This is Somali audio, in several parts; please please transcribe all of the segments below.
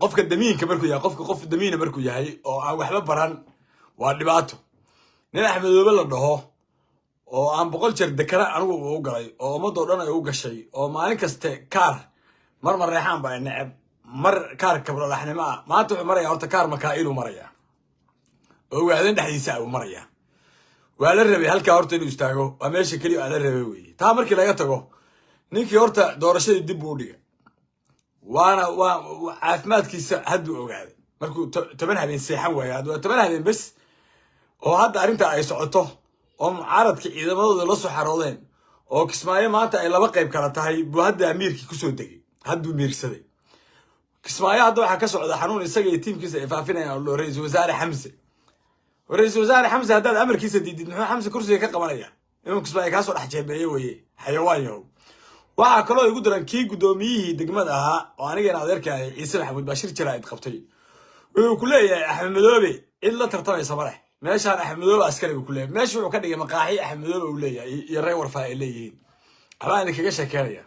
Qofka damiinka markuu yahay, qofka qof damiina markuu yahay oo aan waxba baran, waa dhibaato. Nin Axmedoobe la dhaho oo aan 100 jeer dekana anigu u galay oo ummadoo dhan ay u gashay oo maalin kaste kaar mar mareexaan ba ay neceb, mar kaar kabralaxnimo ah, maanta wuxuu maraya horta kaar Makaa'ilu maraya oo Ogaadeen dhexdiisa uu maraya. Waa la rabay halkaa horta inuu istaago, waa meesha keliya aa la rabay weeye. Taa markii laga tago, ninkii horta doorashadii dib buu u dhigay, waana waa caafimaadkiisa hadduu ogaaday markuu 10 habeen seexan waaya. Hadda waa 10 habeen bes oo hadda arrinta ay socoto oo mucaaradka ciidamadooda la soo xaroodeen oo Kismaayo maanta ay laba qayb kala tahay buu hadda amiirkii kusoo degay, hadduu miirsaday. Kismaayo hadda waxaa ka socda xanuun isaga iyo tiimkiisa ay faafinayaan oo ra-iisul wasaare Xamse. Ra-iisul wasaare Xamse haddaad amarkiisa diidid, muxuu Xamse kursiga ka qabanaya? Inuu Kismaayo kaasoo dhex jeebeeyo weye, xayawaan yahow. Waxaa kaloo igu daran kii guddoomiyihii degmada ahaa oo anigana adeerka ahay, Ciise Maxamuud Baashir jaraa'id qabtay. Wuxuu ku leeyahay Axmed Madoobe cid la tartamaysa ma leh meeshaan, Axmed Madoobe askari buu ku leeyahay. Meesha wuxuu ka dhigay maqaaxi Axmed Madoobe uu leeyahay iyo reer Warfaa ay leeyihiin. Waxbaan idinkaga sheekeynaya.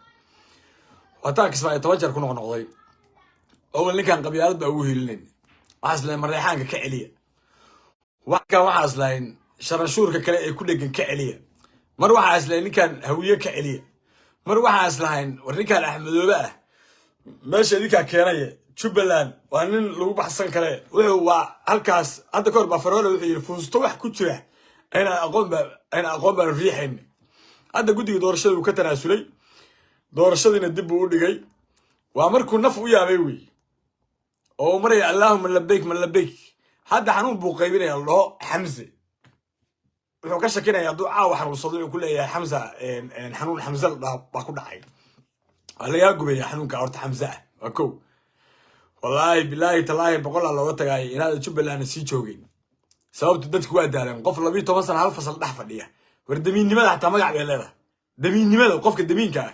Wataan Kismaayo 10 jeer ku noqnoqday. Owal ninkan qabyaalad baa ugu hiilinayn, waxaas lahayn mareexaanka ka celiya, waxkan waxaas lahayn sharanshuurka kale ee ku dhegan ka celiya, mar waxaas lahayn ninkan Hawiye ka celiya, mar waxaas lahayn war ninkan Axmedoobe ah meesha idinkaa keenaya, Jubbaland waa nin lagu baxsan kare. Wuxuu waa halkaas hadda kahor baa Faroole wuxuu yidhi fuusto wax ku jira ayna aqoon baanu riixayn. Hadda guddiga doorashada uu ka tanaasulay, doorashadiina dib buu u dhigay. Waa markuu naf u yaabay wey oo uu maraya "Allaahuma labeyk ma labeyk". Hadda xanuun buu qaybinaya la dhaho Xamse. Wuxuu ka shakinaya hadduu caawa xanuunsado, wuxuu ku leeyahay Xamsa xanuun Xamse la dhaho baa ku dhacay. Waa lagaa gubaya xanuunka horta Xamse ah. Waa kow. Wallaahi, bilaahi, talaahi, boqolaa looga tagaay inaada Jubbalandna sii joogin. Sababtu dadku waa daaleen. Qof 12 sana hal fasal dhex fadhiya, war damiinnimada xataa magac bay leedahay. Damiinnimada, qofka damiinka ah,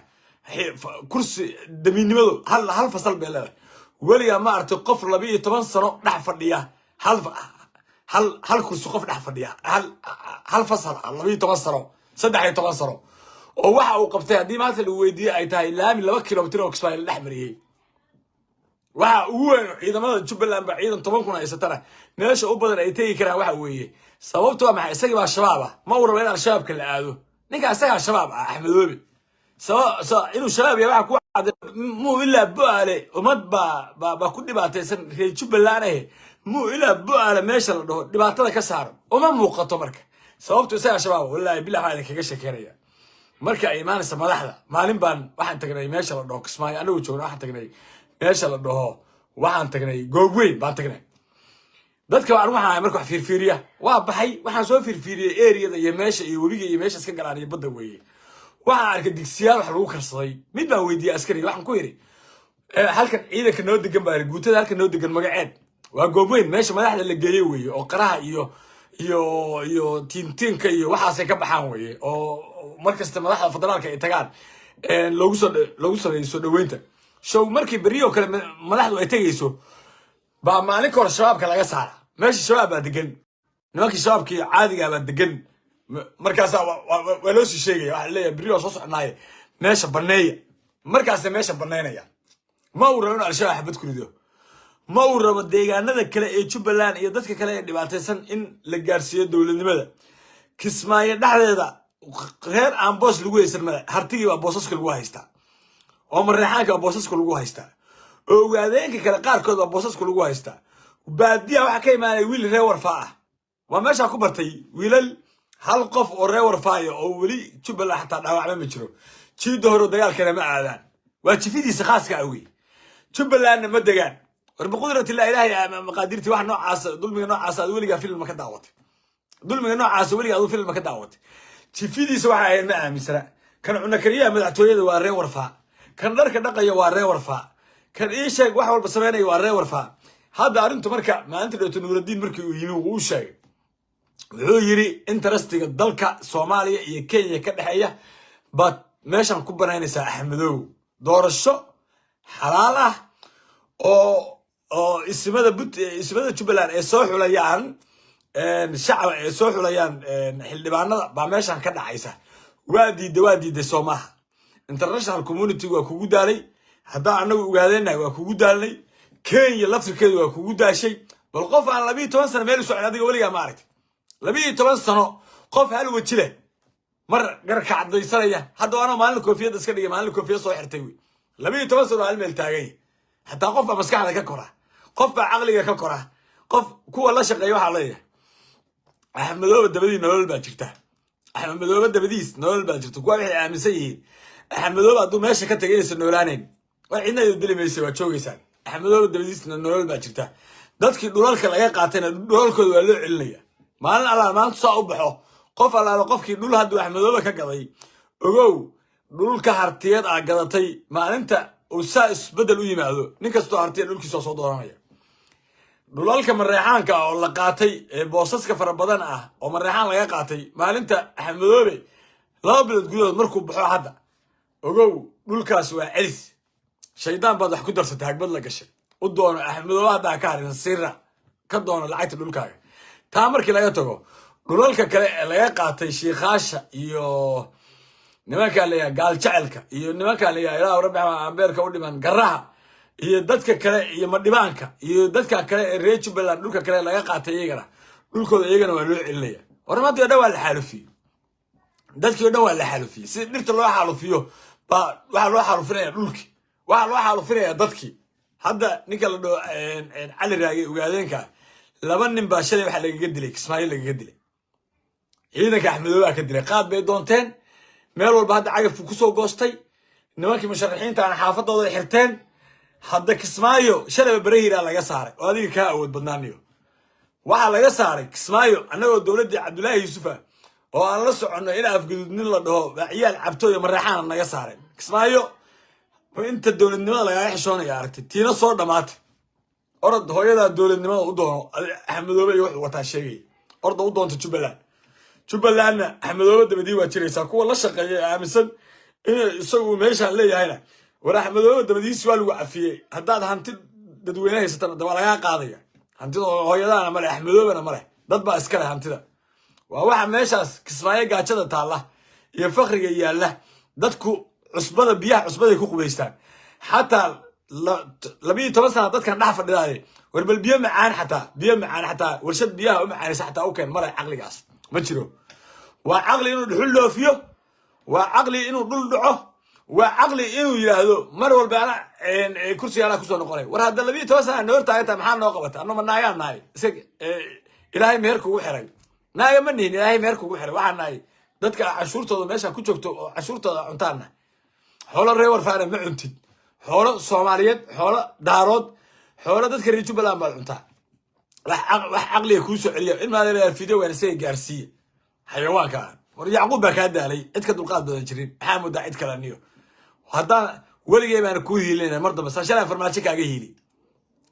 kursi damiinnimadu hal fasal bay leedahay. Weligaa ma aragtay qof 12 sano dhex fadhiya hal kursi, qof dhex fadhiya hal fasal ah 12 sano, 13 sano, oo waxa uu qabtay haddii maanta lagu weydiiyey ay tahay laami 2 kilomitir oo Kismaayo la dhex mariyey? Waxa ugu weyn ciidamada Jubbaland ba ciidan 10,000 haysatana meesha u badan ay tegi karaan waxa weeye. Sababtu waa maxay? Isagii baa Shabaab ah. Ma uu rabo in Al-Shabaabka la aado. Ninka isagaa Shabaab ah, Axmedoobe. Inuu Shabaab yahay waxa ku cad muu ilaa Bo-aale ummad baa ku dhibaataysan reer Jubbaland eh, muu ilaa Bo-aale meesha la dhaho dhibaatada ka saaro uma muuqato. Marka sababtu isagaa Shabaab. Wallaahi bilah, waxaa idinkaga sheekeynaya marka ay imaanaysa madaxda. Maalin baan waxaan tagnay meesha la dhaho Kismaayo anagu joogna. Waxaan tagnay meesha la dhaho, waxaan tagnay Goobweyn baan tagnay. Dadka aan waxaan ahay marka wax fiirfiiriya. Waa baxay, waxaan soo fiirfiiriyey areada iyo meesha iyo webiga iyo meesha iska galaan iyo badda weeye. Waxaan arkay digsiyaal wax lagu karsaday. Mid baan weydiiyey askariga, waxaan ku yidhi, "Halkan ciidanka noo degan baa yidhi, guutada halkan noo degan magaceed?" Waa Goobweyn, meesha madaxda la geeyey weeye oo qaraha iyo tiintiinka iyo waxaasay ka baxaan weeye, oo markasta madaxda federaalka ay tagaan loogu sameeyo soo dhaweynta show. Markii berri oo kale madaxdu ay tegayso baa maalin ka hor Shabaabka laga saara meesha. Shabaab baa degan, nimankii Shabaabkii caadigaa baa degan. Markaasaa waa loo sii sheegaya, waxaa leeyahay berri waa soo soconaaye, meesha baneeya. Markaasay meesha baneynaya. Ma uu rabo inuu Al-Shabaab xabad ku rido, ma uu rabo deegaanada kale ee Jubbaland iyo dadka kale ee dhibaataysan in la gaarsiiyo dowladnimada. Kismaayo dhexdeeda reer aan boos lagu haysan male. Hartigii baa boosaska lagu haystaa, oo mareexaanka baa boosaska lagu haystaa, oo Ogaadeenka kale qaarkood baa boosaska lagu haystaa. Baadiya waxaa ka imaanaya wiil reer Warfaa ah. Waa meeshaa ku bartay wiilal. Hal qof oo reer Warfaaya oo weli Jubbaland xataa dhaawacma ma jiro. Jiidda hore dagaalkana ma aadaan, waa jifidiisa khaaska awey. Jubbalandna ma degaan. War biqudratillah, Ilaahay maqaadirtii, wax noocaasa, dulmiga noocaasa aad weligaa film ma ka daawatay? Dulmiga noocaasa weligaa aduu film ma ka daawatay? Jifidiisa waxa ahayd ma aaminsana. Kan cunakariyaha madaxtooyada waa reer Warfaa, kan dharka dhaqaya waa reer Warfaa, kan ii sheeg wax walba samaynaya waa reer Warfaa. Hadda arrintu marka maalinta dhowto Nuuraddiin markii uu yimi wuu u sheegay. Wuxuu yidhi interestiga dalka Soomaaliya iyo Kenya ka dhexeeya baad meeshan ku banaynaysaa, Axmedow. Doorasho xalaal ah oo ismada Jubbaland ay soo xulayaan, shacab ay soo xulayaan xildhibaanada baa meeshan ka dhacaysa. Waa diiday, waa diiday, soo maaha? International community waa kugu daalay. Haddaa anagu ogaadeennahay waa kugu daalnay. Kenya laftirkeedu waa kugu daashay. Bal qof aan 12 sano meel u socon, adiga weligaa ma aragtay 12 sano qof hal weji leh, mar garka caddaysanaya? Hadda anoo maalin koofiyadda iska dhigay, maalin koofiyad soo xirtay wey. 12 sano hal meel taagan yahay. Xataa qof baa maskaxda ka kora, qof baa caqliga ka kora. Qof kuwa la shaqeeya waxaa leeyahay, Axmedoobe dabadii nolol baa jirta. Axmed Madoobe dabadiis nolol baa jirta. Kuwa waxay aaminsan yihiin Axmedoobe hadduu meesha ka tagay inaysan noolaanayn. War, cidna idin dili maysa, waa joogaysaan. Axmedoobe dabadiisna nolol baa jirta. Dadkii dhulalka laga qaatayna dhulalkooda waa loo celinaya. Maalin allaal maalintu saa u baxo, qof allaala qofkii dhul hadduu Axmedoobe ka gaday, ogow, dhulka Hartiyeed aa gadatay, maalinta uu saa isbeddel u yimaado, nin kastoo Hartiya dhulkiisa soo dooranaya. Dhulalka Mareexaanka ah oo la qaatay ee boosaska fara badan ah oo Mareexaan laga qaatay, maalinta Axmedoobe 2 bilood gudahood markuu baxo hadda, ogow, dhulkaas waa celis. Shaydaan baad wax ku darsatay, hagbad la gashay. U doono Axmedoobe, haddaa ka harin sira ka doono lacagta dhulkaaga. Taa markii laga tago, dhulalka kale ee laga qaatay Shiikhaasha iyo nimankaa layaha Gaaljacelka iyo nimankaa layaha, Ilaah rabbi ambeerka u dhiman, Garaha iyo dadka kale iyo Madhibaanka iyo dadka kale ee reer Jubbaland, dhulka kale laga qaatay iyagana dhulkooda iyagana waa loo celinaya. Hormadii o dhan waa la xaalufiyey, dadkii o dhan waa la xaalufiyey. Sida dhirta loo xaalufiyo baa waxaa loo xaalufinaya dhulkii, waxaa loo xaalufinaya dadkii. Hadda ninka la dhaho Cali Raage, Ogaadeenka, laba nin baa shalay waxaa lagaga dilay Kismaayo, lagaga dilay. Ciidanka Axmedoobaa ka dilay. Qaad bay doonteen meel walba. Hadda cagafku kusoo goostay nimankii musharaxiinta aan xaafadooda xirteen. Hadda Kismaayo shalayba Barahiraa laga saaray oo adiga kaa awood badnaaniyo waxaa laga saaray Kismaayo. Annagoo dowladdii Cabdullaahi Yuusufa oo aan la soconno in Afgaduud nin la dhaho baa ciyaal cabto iyo Mareexaana naga saareen Kismaayo. Inta dowladnimada lagaaga xishoonaya aragtay, tiina soo dhammaatay. Orod hooyadaa dowladnimada u doono. Axmedoobe iyo wuxuu wataa sheegaya, orda u doonta Jubbaland. Jubbalandna Axmedoobe dabadii waa jiraysaa. Kuwa la shaqeeya ee aaminsan inuu isagu meeshaan leeyahayna, war, Axmedoobe dabadiisi waa lagu cafiyey. Haddaad hanti dadweyne haysatana, waa lagaa qaadaya hantida. Hooyadaana male, Axmedoobena male, dad baa iskale hantida. Waa waxa meeshaas Kismaayo gaajada taalla iyo fakriga yaalla. Dadku cusbada, biyaha cusbaday ku qubaystaan. Xataa 12 sana dadkan dhex fadhidaaye, war bal biyo macaan, xataa biyo macaan, xataa warshad biyaha u macaanaysa xataa u keen male. Caqligaas ma jiro. Waa caqli inuu dhuxul dhoofiyo, waa caqli inuu dhul dhaco, waa caqli inuu yidhaahdo mar walba ana kursiga anaa kusoo noqonay. War, hadda 12 sana noor taagantahay, maxaa noo qabata? Anuma naagaan nahay? Iska Ilaahay meher kugu xiray, naaga ma nihin. Ilaahay meher kugu xiray. Waxaan nahay dadka cashuurtooda meeshaan ku joogto oo cashuurtooda cuntaanna. Xoolo reer Warfaana ma cuntid, xoolo Soomaaliyeed, xoolo Daarood, xoolo dadka reer Jubbaland baad cuntaa. Wax caqliga kuu soo celiya in maada video waan isaga gaarsiiye xayawaanka ah. War, Yacquub baa kaa daalay, cid ka dulqaad badan jirin. Maxaa moodaa cid kale niyo? Haddaan weligay baana kuu hiilinaya mar dambe. Saa shalay Farmaajo kaaga hiiliyey,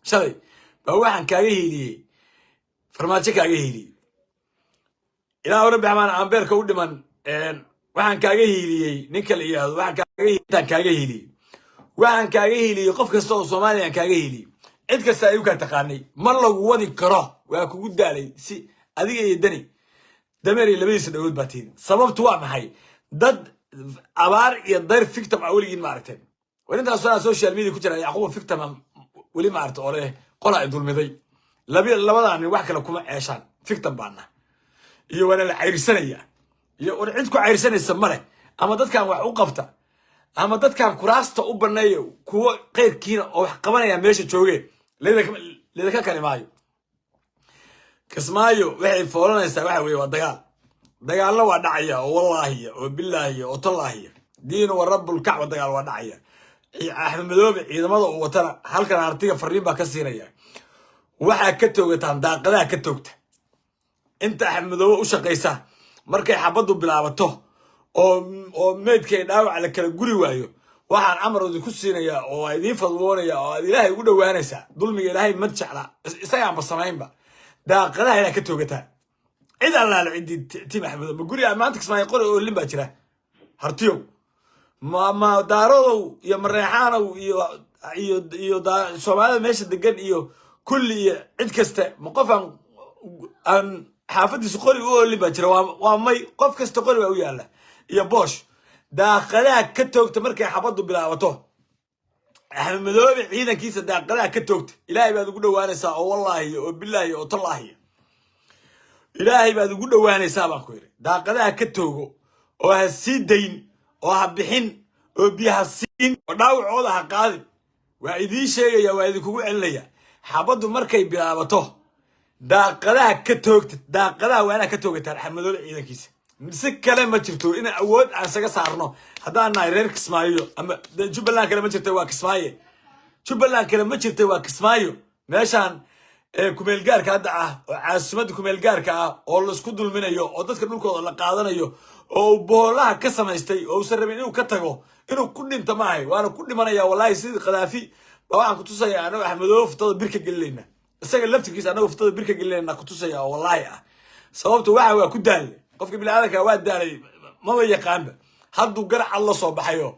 shalay baa waxaan kaaga hiiliyey, Farmaajo kaaga hiiliyey. Ilaa Rabbi xamaan ambeerka u dhiman, waxaan kaaga hiiliyey ninka la yidhaahdo, waxaan kaaga intaan kaaga hiiliyey, waxaan kaaga hiiliyey qof kasta oo Soomaaliya aan kaaga hiiliyey. Cid kasta ayuu kaa taqaanay. Ma lagu wadi karo, waa kugu daalay. Si adiga iyo Dani dameer iyo labadiisa dhagood baa tihin. Sababtu waa maxay? Dad abaar iyo dayr victim ah weligiin ma aragteen? War, intaas anaa social media ku jira, Yacquuba victim ah weli ma aragta oo leh qola ay dulmiday? Labadaa nin wax kale kuma ceeshaan, victim baana iyo waana la cayrsanaya iyo. War, cid ku cayrsanaysa ma leh. Ama dadkan wax u qabta ama dadkan kuraasta u baneeya, kuwo keyrkiina oo wax qabanaya meesha joogeen leedaka kali maayo. Kismaayo waxay foolanaysaa waxa weeye waa dagaal. Dagaalna waa dhacaya oo wallaahiya oo bilaahiya oo tallaahiya, diinu wa rabbulkacba, dagaal waa dhacaya. Axmed Madoobe ciidamada uu watana halkan Hartiga fariin baa ka siinaya: waxaa ka toogataan daaqadaha, ka toogta inta Axmed Madoobe u shaqaysa. Markay xabaddu bilaabato oo meydkay dhaawac la kala guri waayo, waxaan amar idinku siinayaa oo idiin fadwoonaya oo aad Ilaahay ugu dhowaanaysaa, dulmiga Ilaahay ma jecla, isagaanba samaynba, daaqadaha inaad ka toogataan cid allaale ciddii team Axmedo. Ma guri maanta Kismaayo qori oo lin baa jira? Hartiyow, ma Daarodow iyo Mareexaanow iyo Soomaalida meesha degan iyo kulli iyo cid kasta, ma qof aan xaafadiisu qori u oolin baa jira? Waa may. Qof kasta qori baa u yaalla iyo boosh. Daaqadaha ka toogta markay xabaddu bilaabato. Axmed Madoobe ciidankiisa daaqadaha ka toogta. Ilaahay baad ugu dhowaanaysaa, oo wallaahi oo bilaahi oo tallaahi, Ilaahay baad ugu dhowaanaysaa baan ku yidhi. Daaqadaha ka toogo oo ha sii dayn oo ha bixin oo biyo ha siin oo dhaawacooda ha qaadin. Waa idiin sheegaya, waa idinkugu celinaya. Xabaddu markay bilaabato, daaqadaha ka toogta. Daaqadaha waa inaad ka toogataan Axmed Madoobe ciidankiisa. Si kale ma jirto in awood aan isaga saarno haddaan nahay reer Kismaayo ama Jubbaland. Kale ma jirta, waa Kismaayo. Jubbaland kale ma jirta, waa Kismaayo. Meeshaan kumeelgaarka hadda ah oo caasimadda kumeelgaarka ah oo laisku dulminayo oo dadka dhulkooda la qaadanayo oo uu boolaha ka samaystay oo uusan rabin inuu ka tago, inuu ku dhinto maahay, waana ku dhimanaya wallahi. Sidii Khadaafi baa waxaan kutusaya anagoo Axmedoobe futada birka gelinayna, isaga laftirkiisa anagoo futada birka gelinayna kutusaya oo wallaahi ah. Sababto waxa waa ku daalay qofka biniaadanka, waa daalay, maba yaqaanba. Hadduu garcad la soo baxayo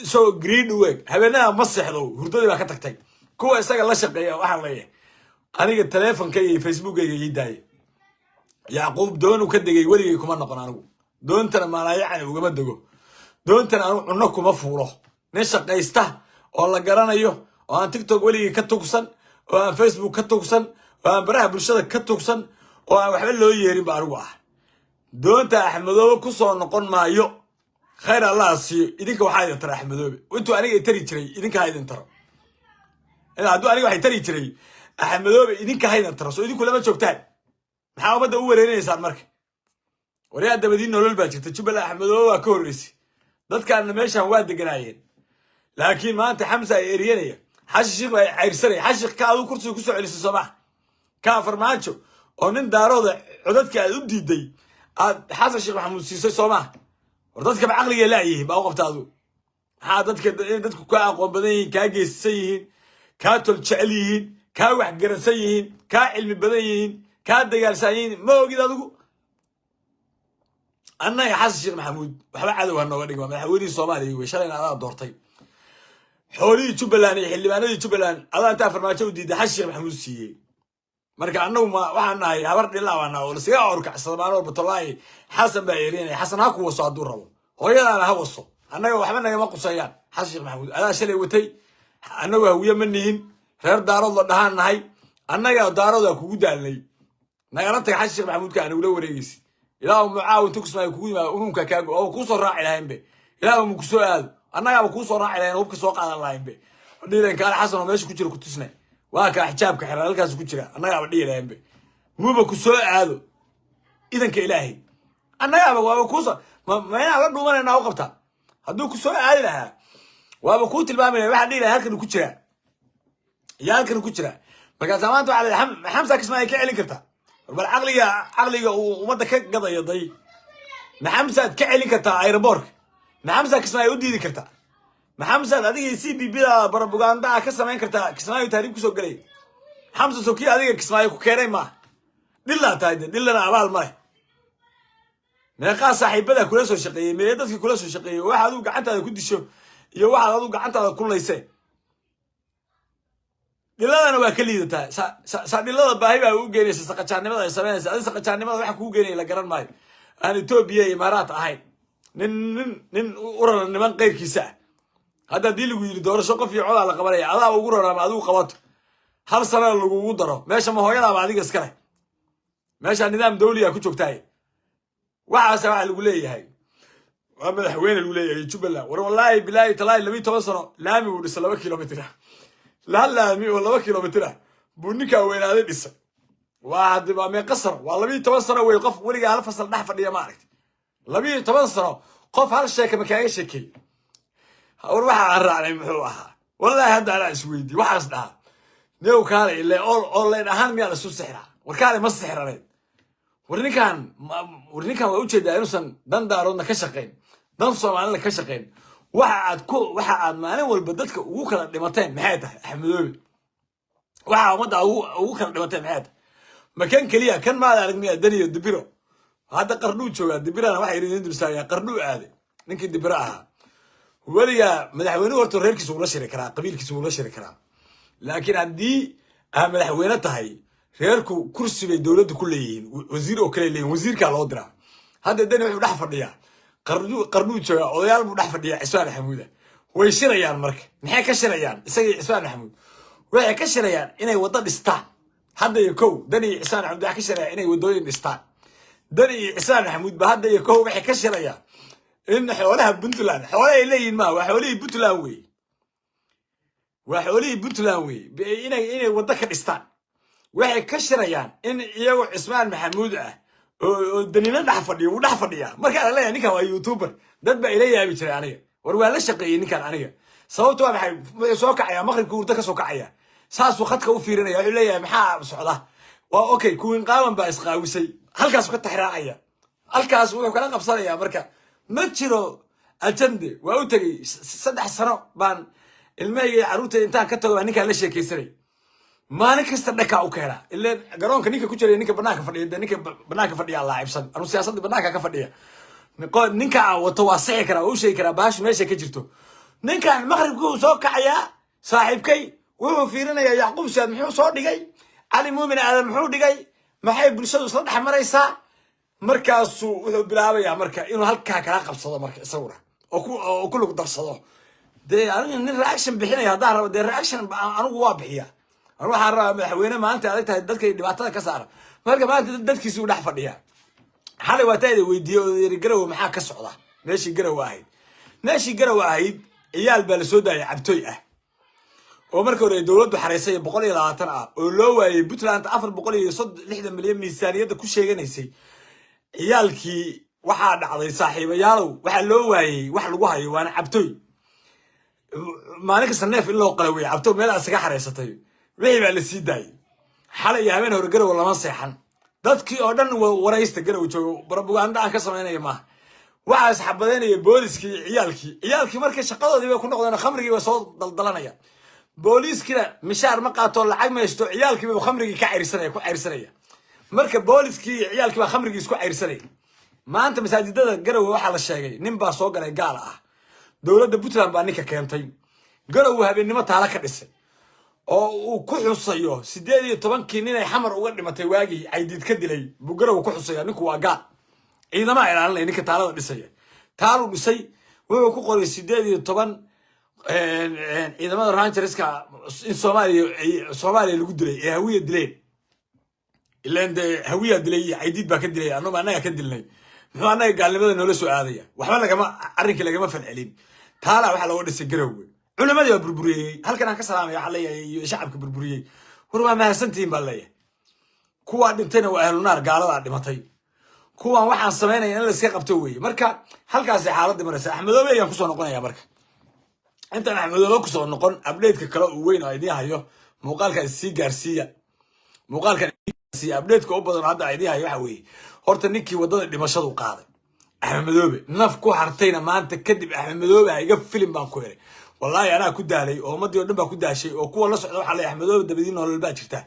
isagoo green u eg, habeenada ma seexdo, hurdadii baa ka tagtay. Kuwa isaga la shaqeeya waxaan leeyahay, aniga teleefonkayga iyo Facebookkayga ii daayay. Yacquub doonu ka degay weligay kuma noqon anigu. Doontana maalaayacani ugama dego, doontana anigu cunno kuma fuulo. Nin shaqaysta oo la garanayo oo aan TikTok weligay ka tugsan oo aan Facebook ka tugsan oo aan baraha bulshada ka tugsan oo aan waxba loo yeerin ba anigu ah. Doonta Axmedoobe ku soo noqon maayo. Khayr Allah siiyo idinka. Waxaa idin tara Axmedoobe intuu aniga i tari jiray, idinka ha idin taro. Hadduu aniga waxay tari jiray Axmedoobe, idinka ha idin taro. Soo idinku lama joogtaan? Maxaa ummadda u wareerinaysaan marka? Waryaa, dabadiin nolol baa jirta. Jubbaland Axmedoobe waa ka horreysay, dadkaana meeshan waa deganaayeen, laakiin maanta Xamsa ay eryanaya, Xashi Shiikh baa cayrsanaya. Xashi ka aduu kursiga kusoo celisay soomaa? Kaa Farmaajo oo nin Daarooda codadka aad u diiday aad Xasan Sheekh Maxamuud siisay soomaa? War dadkaba caqligay laayihiin baa u qabta adu. Maxaa dadka in dadku kaa aqoon badan yihiin, kaa geesisan yihiin, kaa tol jecel yihiin, kaa waxgaransan yihiin, kaa cilmi badan yihiin, kaa dagaalsan yihiin, ma ogid adigu? Annaga Xasan Sheekh Maxamuud waxba cadow ha nooga dhigma. Madaxweynihii Soomaaliya wey, shalayna adaa doortay. Xoolihii Jubbaland iyo xildhibaanadii Jubbaland adaa intaa Farmaajo u diiday Xasan Sheekh Maxamuud siiyey. Marka annagu ma waxaan nahay habar dhilaabana oo lasiga orkacsada maalin walba? Tolaahi, Xasan baa erinaya. Xasan ha ku waso hadduu rabo, hooyadaana ha waso, annaga waxba nagama quseeyaan. Xasan Sheekh Maxamuud adaa shalay watay. Annagu Hawiye ma nihin, reer Daarood la dhahaan nahay. Annaga Daaroodaa kugu daalnay, nagala taga. Xasan Sheekh Maxamuudka anagula wareegeysi. Ilaahu mucaawin tukusmaayo kugu yimaado, unuunka kaago oo kuusoo raaci lahaynbe. Ilaahu mu kusoo aado, annagaaba kuusoo raaci lahayn, hubka soo qaadan lahaynbe. Dhiilan kaale Xasan oo meesha ku jira ku tusnay, waa kaa xijaabka xiran halkaas ku jira. Annagaaba dhihi lahaynbe muuba ku soo aado idanka Ilaahay. Annagaaba waaba kuusoo ma inaan la dhuumanayna u qabtaa? Hadduu ku soo aadi lahaa waaba kuu tilmaamaya, waxaa dhihi lahaa halkan ku jiraa iyo halkan ku jiraa. Markaasaa maanta waxaa la Xamsa Kismaayo ka celin kartaa. Bal caqliga uu ummadda ka gadayo day. Maxamsaad ka celin kartaa airportka? Maxamsa Kismaayo u diidi kartaa? Maxamsaad adiga CBB da barabugaandaa ka samayn kartaa Kismaayo taariib kusoo gelay? Xamsa sokiya adiga Kismaayo ku keenay maaha. Dhillaa tahay de, dhillana abaal male. Meeqaa saaxiibada kula soo shaqeeyey? Mee dadka kula soo shaqeeyey? Waxa adigu gacantaada ku disho iyo waxaad adigu gacantaada ku laysee, dhiladana waa ka liidataa. Sa dhilada baahi baa ugu geenaysa saqajaannimada ay samaynaysa. Adi saqajaannimada waxa kugu geenaya la garan maayo, aan Etoobiya iyo Imaaraat ahayn. Nin urara niman keyrkiisa ah. Hadda haddii lagu yidhi doorasho qof iyo codaa la qabanaya, adaa ugu raraama adigu qabato, hal sanana lagugu daro. Meesha ma hooyadaaba adiga iskale? Meesha nidaam dawliya ku joogtahay. Waxaasa waxaa lagu leeyahay waa madaxweyne lagu leeyahay Jubbaland. War wallaahi, bilaahi, talaahi, 12 sano laami buu dhisay 2 kilomitr ah. Hal laami oo 2 kilomitr ah buu ninkaa weynaaday dhisay. Waa haddi waa meeqa sano? Waa 12 sano wey. Qof weligaa hal fasal dhex fadhiya ma aragti? 12 sano qof hal sheeka ma kaaga sheekey? War waxa aan raacnay muxuu ahaa? Wallaahi hadda anaa isweydiy, waxaas dhahaa, new kaale ile online ahaan miyaa laisu sixraa? War kaale, ma sixraneed? War ninkan waa ujeedaa inuusan dan Daaroodna ka shaqayn, dan Soomaalina ka shaqayn. Waxa aad maalin walba dadka ugu kala dhimateen maxay tahay, Axmedoobe? Waxa ummadda ugu kala dhimateen maxay tahay? Ma kan keliya kan maad arag miyaa? Daniyo Dibiro hadda Qardhuu joogaa. Dibirana waxay idin dulsaaya Qardhuu aaday ninkii Dibiro ahaa. Weligaa madaxweynuhu horta reerkiisa wula shiri karaa, qabiilkiisa wula shiri karaa, laakiin haddii aa madaxweyne tahay, reerku kursi bay dowladda ku leeyihiin, wasiir oo kale leeyihin, wasiirkaa loo diraa. Hadda Deni wuxuu dhex fadhiyaa Qardhuu, Qardhuu joogaa, odayaal buu dhex fadhiyaa Cismaan Xamuuda. Way shirayaan. Marka maxay ka shirayaan? Isaga iyo Cismaan Maxamuud waxay ka shirayaan inay waddo dhistaan. Hadda iyo kow Dani iyo Cismaan Maxamuud waxay ka shirayaan inay waddooyin dhistaan. Dani iyo Cismaan Maxamuud ba hadda iyo kow waxay ka shirayaan in xoolaha Puntland, xoolaha ay leeyihiin maa, waa xoolihii Puntland weeye, waa xoolihii Puntland weeye, inay waddo ka dhistaan. Waxay ka shirayaan in iyagoo Cismaan Maxamuud ah oo Danina dhex fadhiyo, wuu dhex fadhiyaa. Markaa la leeyahay ninkan waa YouTuber, dad baa ila yaabi jiray aniga. War waan la shaqeeyey ninkan aniga. Sababto waa maxay? Wuxuu soo kacaya maqribka, hurdo ka soo kacaya, saasuu khadka u fiirinaya. Wuxuu leeyahay, "Maxaa socda?" Waa okay, kuwin qaawan baa isqaawisay, halkaasuu ka taxraacaya, halkaas wuxuu kala qabsanayaa. Marka ma jiro agenda. Waa u tegey, 3 sano baan ilmahayga iyo carruurtay intaan ka tago baa ninkaan la sheekaysanay. Maalin kasta dhakaa u keenaa, ileen garoonka ninka ku jiray, ninka banaanka fadhiya, dee ninka banaanka fadhiya laacibsan. Anu siyaasadda banaanka ka fadhiya, ninka aan wato waa sixi karaa, waa u sheegi karaa baashu meesha ka jirto. Ninkan maqribkii uu soo kacayaa saaxiibkay, wuxuu fiirinayaa Yacquub Siyaad muxuu soo dhigay, Cali Muumin Aadan muxuu dhigay, maxay bulshadu isla dhex maraysaa. Markaasuu wuxuu bilaabayaa marka inuu halkaa kala qabsado, marka isaguna oo ku lug darsado. Dee aniga nin reaction bixinaya haddaan rabo, dee reaction anigu waa bixiya. Anigu waxaan rabaa madaxweyne maanta adag tahay dadkay dhibaatada ka saara. Marka maanta dadkiisi uu dhex fadhiya. Xalay waa taada weydiiyey oo yiri, "Garowe maxaa ka socda?" Meeshii Garowe ahayd, meeshii Garowe ahayd, ciyaal baa lasoo daayay cabtoy ah oo marka hore dowladdu xaraysay, 120 ah, oo loo waayey Puntland 460 milyan miisaaniyadda ku sheeganaysay. Ciyaalkii waxaa dhacday, saaxiibayaalow, waxaa loo waayey wax lagu hayo, waana cabtoy. Maalin kasta neef in loo qala weeye cabtoy meel aad isaga xaraysatay. Wixii baa la sii daayey xalay iyo habeen hore. Garowe lama seexan, dadkii oo dhan waraysta Garowe joogo. Propaganda aan ka samaynaya maaha. Waxaa isxabadeynaya booliskii iyo ciyaalkii. Ciyaalkii markay shaqadoodii bay ku noqdeen, khamrigii bay soo daldalanaya. Booliiskina mishaar ma qaato, lacag ma haysto, ciyaalkii bay khamrigii ka cayrsanaya, ku cayrsanaya. Marka booliskii iyo ciyaalkii baa khamrigii isku cayrsanaya. Maanta masaajidada Garowe waxaa la sheegay nin baa soo galay gaal ah. Dowladda Puntland baa ninka keentay Garowe. Habeennimo taala ka dhisay oo uu ku xusayo 18-kii ninay Xamar uga dhimatay waagii Caydiid ka dilay buu Garowe ku xusaya. Ninku waa gaal, ciidamaha ilaalinaya. Ninka taalada dhisaya, taaluu dhisay, wuxuu ku qoray 18 ciidamada Rangerska in Soomaaliya lagu dilay ee Hawiya dileen. Ilaan dee Hawiya dilay iyo Caydiid baa ka dilay, annagu annaga ka dilnay, muxuu annaga gaalnimada noola soo aadaya? Waxba lagama, arrinkii lagama falcelin. Taala waxaa looga dhisay Garowe. Culimadii baa burburiyey. Halkan aan ka salaamaya, waxaa leeyahay, iyo shacabka burburiyey, war waa mahadsantihiin baan leeyahay. Kuwaa dhintayna waa ahlunaar, gaaladaa dhimatay. Kuwan waxaan samaynaya in la iska qabto weeye. Marka halkaasay xaaladii maraysa. Axmedoobe ayaan kusoo noqonaya. Marka intaan Axmedoobe kusoo noqon, updateka kale uu weyn oo idiin hayo, muuqaalka sii gaarsiiya, muuqaalkan gaarsiiya. Updateka u badan oo hadda idiin hayo waxa weeye, horta ninkii waddada dhimashadu qaaday, Axmed Madoobe, naf ku hartayna maanta kadib Axmed Madoobe ha iga filim baan ku helay. Wallaahi anaa ku daalay oo ummadii oo dhan baa ku daashay oo kuwa la socda waxaa leeyahay, Axmed Madoobe dabadii nolol baa jirta.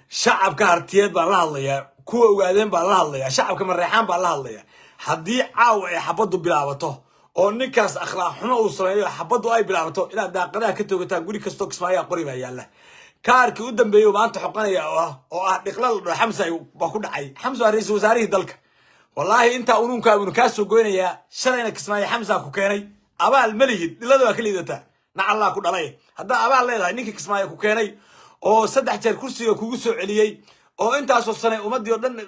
Shacabka Hartiyeed baan la hadlayaa, kuwa Ogaadeen baan la hadlayaa, shacabka Mareexaan baan la hadlayaa. Haddii caawa ay xabaddu bilaabato oo ninkaas akhlaaq xumo uu sameeyo, xabaddu ay bilaabato, inaad daaqadaha ka toogataan. Guri kastoo Kismaayaa qori baa yaalla. Kaarkii u dambeeyey maanta xoqanaya oo ah dhiqla la dhaho Xamsa baa ku dhacay. Xamsa waa ra-iisul wasaarihii dalka. Wallaahi intaa unuunkaabunu kaa soo goynayaa. Shalayna Kismaayo Xamsa ku keenay. Abaal ma lihid, dhilada waa ka liidataa, nacallaa ku dhalay. Haddaa abaal leedahay, ninkii Kismaayo ku keenay oo 3 jeer kursiga kugu soo celiyey oo intaasoo sanay ummaddii oo dhan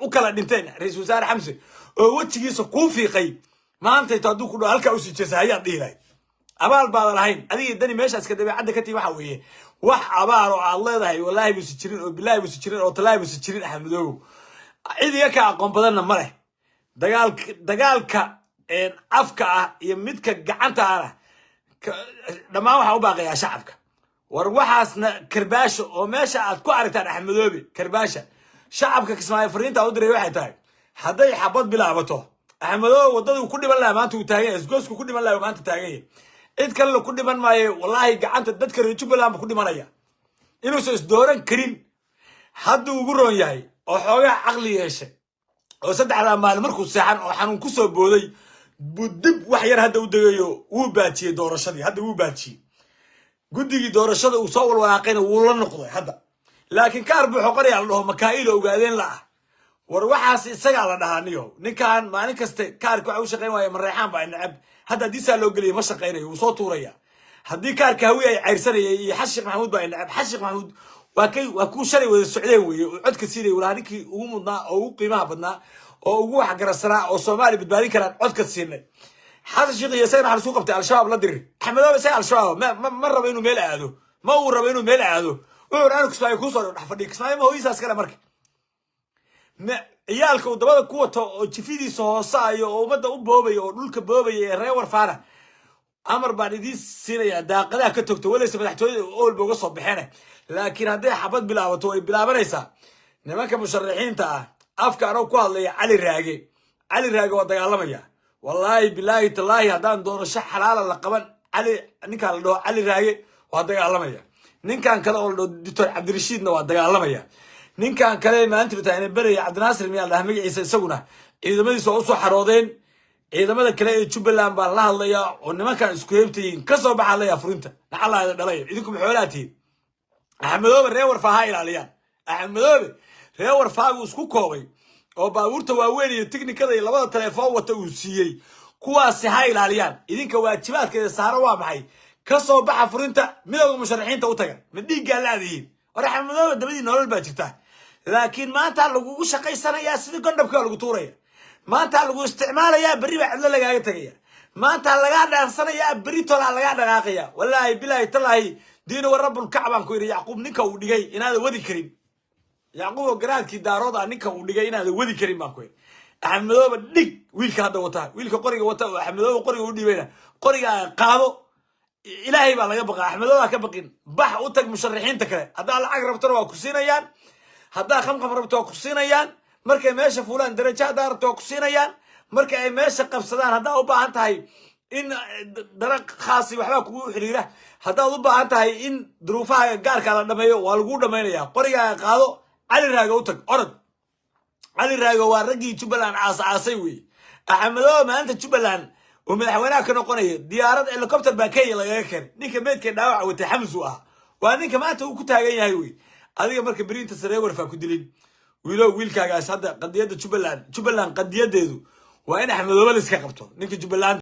u kala dhinteen, ra-iisul wasaare Xamse oo wejigiisa kuu fiiqay, maantayto hadduu ku dhaho halkaa usii jeesa hayaad dhihi lahayd. Abaal baadan lahayn adiga. Dani meeshaas ka dabeecadda ka tii waxa weeye, wax abaal oo aad leedahay wallaahi buusi jirin, oo bilaahi buusi jirin, oo talaahi buusi jirin. Axmed Madoobow, cid iga ka aqoon badanna ma leh. Dagaalka afka ah iyo midka gacanta ahna dhammaan waxaan u baaqayaa shacabka. War waxaasna karbaasha oo meesha aad ku aragtaan Axmedoobe karbaasha. Shacabka Kismaayo fariinta u diray waxay tahay, hadday xabad bilaabato, Axmedoobe waddaduu ku dhiman lahaa maanta uu taagan yahay, isgoosku ku dhiman lahaa maanta taagan yahay. Cid kalena ku dhiman maayo. Wallaahi gacanta dadka reer Jubbaland ba ku dhimanaya. Inuusan isdooran karin hadduu ugu roon yahay oo xoogaa caqli yeeshay oo 3-daa maalin markuu seexan oo xanuun ku soo booday buu dib wax yar hadda u degayo. Wuu baajiyey doorashadii, hadda wuu baajiyey. Guddigii doorashada uu soo walwalaaqayna wuu la noqday hadda, laakiin kaar buu xoqonaya la dhaho Makaa'ilo Ogaadeen la ah. War waxaas isagaa la dhahaa niyo. Ninkan maalin kaste kaarka waxa u shaqayn waaya Mareexaan baa necab. Hadda haddii saa loo geliya, ma shaqaynayo, wuu soo tuuraya. Haddii kaarka Hawiye ay cayrsanayay iyo Xasan Sheekh Maxamuud baa necab. Xasan Sheekh Maxamuud waa kay, waa kuu shalay wada socdeen weeye oo codka siinaya. Walaha, ninkii ugu mudnaa oo ugu qiimaha badnaa oo ugu waxgarassanaa oo Soomaaliya badbaadin karaan codka siinay. Xasan Sheekh iyo isagana waxaa laisku qabtay Al-Shabaab la dirir. Axmedoobe isaga Al-Shabaab ma rabo inuu meel aado, ma uu rabo inuu meel aado. Wuxuu anu Kismaayo kuusoo dhex fadhiya. Kismaayo ma hooyisaas kale? Marka ciyaalka uu dabada ku wato oo jifidiisa hoosaayo oo ummadda u boobaya oo dhulka boobaya ee reer Warfaana, amar baan idiin siinayaa: daaqadaha ka togto. Walaysa madaxtooyada oolba uga soo baxeen, laakiin hadday xabad bilaabato, way bilaabanaysaa. Nimanka musharaxiinta ah, afka anoo ku hadlaya Cali Raage, Cali Raage waa dagaalamaya. Wallaahi, bilaahi, tallaahi, haddaan doorasho xalaala la qaban, Cali, ninkaan la dhaho Cali Raage waa dagaalamaya. Ninkan kale oo la dhaho Doctor Cabdirashiidna waa dagaalamaya. Ninkan kale maanta taana beraya, Cabdinaasir miyaa la dhaha magaciisa, isaguna ciidamadiisa waa usoo xaroodeen. Ciidamada kale ee Jubbaland baan la hadlayaa oo nimankan isku heebtayiin ka soo baxaa laya furinta. Nacalaada dhalaya, idinku maxoolaa tihiin? Axmedoobe reer Warfaa ha ilaaliyaan. Axmedoobe reer Warfaagu isku koobay oo baabuurta waaweyn iyo tiknikada iyo labada telefoon wata uu siiyey, kuwaasi ha ilaaliyaan. Idinka waajibaadkeeda saaro waa maxay? Ka soo baxa furinta, midowga musharaxiinta u taga. Ma dhiiggaa laadihiin? War Axmedoobe dabadii nolol baa jirta, laakiin maanta lagugu shaqaysanayaa sidii gondhabkaa lagu tuuraya. Maanta lagu isticmaalayaa, berri baa cidlo lagaaga tegaya. Maanta lagaa dhaansanayaa, berri tolaa lagaa dhaqaaqaya. Wallaahi, bilaahi, tallaahi, diina wa rabbulkacbaan ku yidhi, Yacquub ninka uu dhigay inaada wadi karin. Yacquub oo garaadkii Daarood ah, ninka uu dhigay inaada wadi karin baan ku yidhi. Axmedooba dhig wiilka hadda wata, wiilka qoriga wata oo Axmedooba qoriga u dhiibayna, qoriga qaado. Ilaahay baa laga baqaa, Axmedooba ka baqin. Bax, u tag musharaxiinta kale. Haddaa lacag rabtona waa ku siinayaan, haddaa khamkham rabto waa ku siinayaan. Markay meesha fuulaan, darajo haddaa rabto waa ku siinayaan. Marka ay meesha qabsadaan, haddaa u baahan tahay in dana khaasi waxbaa kugu xiriira, haddaad u baahan tahay in duruufaha gaarka la dhameeyo, waa laguu dhamaynaya. Qorigaaga qaado, Cali Raaga u tag, orod. Cali Raaga waa raggii Jubbaland caas-caasay wey. Axmedooba maanta Jubbaland oo madaxweynaha ka noqonaya, diyaarad helicopter baa Kenya lagaga keenay. Ninka meedka dhaawaca watay Xamsu ah, waa ninka maanta uu ku taagan yahay wey. Adiga marka beriinta saree Warfaa ku dilin, wiilow, wiilkaagaas hadda qadiyadda Jubbaland, Jubbaland qadiyadeedu waa in Axmedoobe la iska qabto, ninka Jubbaland.